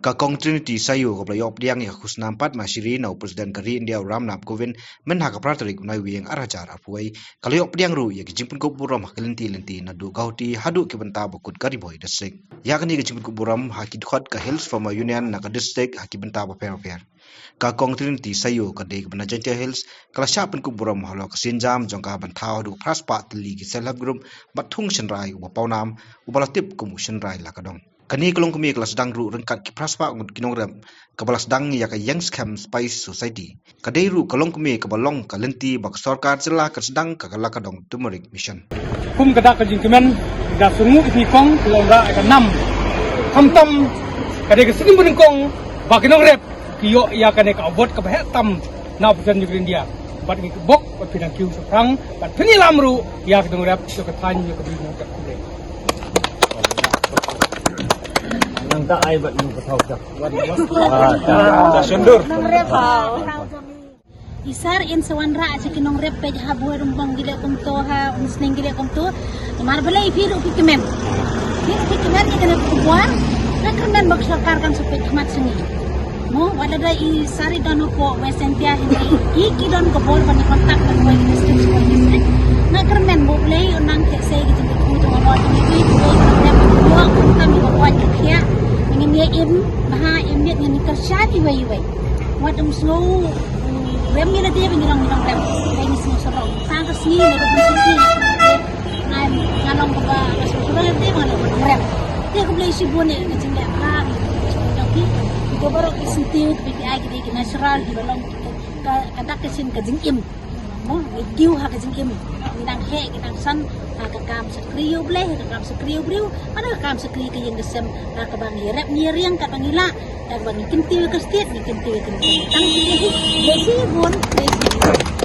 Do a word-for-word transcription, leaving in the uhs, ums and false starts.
Ka Kong Trinity Sayo kaba la ïoh pdiang ïa ka khusnam Padma Shri na u President ka ri India u Ram Nath Kovind mynha ka phra tarik u Naiwieng ar hajar arphew wei, ka la ïoh pdiang ruh ïa ki jingpynkup burom ha ka lynti lynti naduh Guwahati haduh ki bynta ba kut ka Ri Bhoi District. Ïa kane ka jingpynkup burom ha ki dkhot ka Hills Farmer Union na ka district ha ki bynta bapher bapher. Ka Kong Trinity Sayo ka dei kaba na Jaintia Hills, ka la shah pynkup burom halor ka sienjam jong ka ban thaw haduh phra spah tylli ki Self Help Group bad thung shynrai uba pawnam, uba la tip kum u Shynrai Lakadong. Kane ka longkmie ka la sdang ruh ryngkat ki phra spah ngut ki nongrep, kaba la sdang ïa ka Ïeng Skhem Spice Society. Ka dei ruh ka longkmie kaba long ka lynti ba ka sorkar jylla ka sdang ka Lakadong Turmeric Mission. Kum ka dak ka jingkmen, da syrnguh ki kong ki long da ka nam. Khamtam ka dei ka sdang banyngkong ba ki nongrep ki ïoh ïa kane ka award kaba heh tam na President India. Bad ngi bok bad phi dang kiew shaphrang bad phin ïalam ruh ïa ki nongrep ïa ka thaiñ ïa ka bri. Nang ta ai bad nang ka thaw ta. Ah, ta. Ta shondur. I sar in sa wanrah sha ki nongrep peit ha Buhai Rumbong ki leh kumto, ha Umsning ki leh kumto. Namar balei phi ruh phi kmen. Phi ruh phi kmen ïa kane ka khubor. Nga kyrmen ba ka sorkar kan sa peit khmat sha ngi. Mo, wat lada i sar i don hapoh West Jaintia hynrei ki, ki don ka bor ban ïa contact bad Buhai District, Buhai District. Nga kyrmen ba U Blei un nang khie sei ki jingkyrkhu jong nga, jong ngi ki, ki Buhai ka rep, ki buh kumta ngi ba buaid ka khiah. Ngin ïa im, bha im miet, ngin ïa kyrshan iwei iwei. Wat ym sngew rem ïa lade ba ngi long, ngi long rem. Ba ngi sngew sarong. Tang ka sngi, ngi ruh ngi sngew. Nga, nga long kaba, nga sngew sarong lade ba nga long rem. Te khublei shibun ïa ka jingleh bha. Ki, ki baroh ki syntiew kiba ki ai ki dei ki natural kiba long ka, ka dak ka shin ka jingim. Mo, ngi kiew ha ka jingim. Ngi dang heh, ngi dang san ha ka kam shakri ïa U Blei, ha ka kam shakri ïa u briew, ha ka kam shakri ka ïing ka sem, ha kaba ngi rep ngi riang kaba ngi lah, kaba ngi kyntiew ïa ka state, ngi kyntiew ïa ka ri. Tang kine hi, khublei shibun, khublei shibun.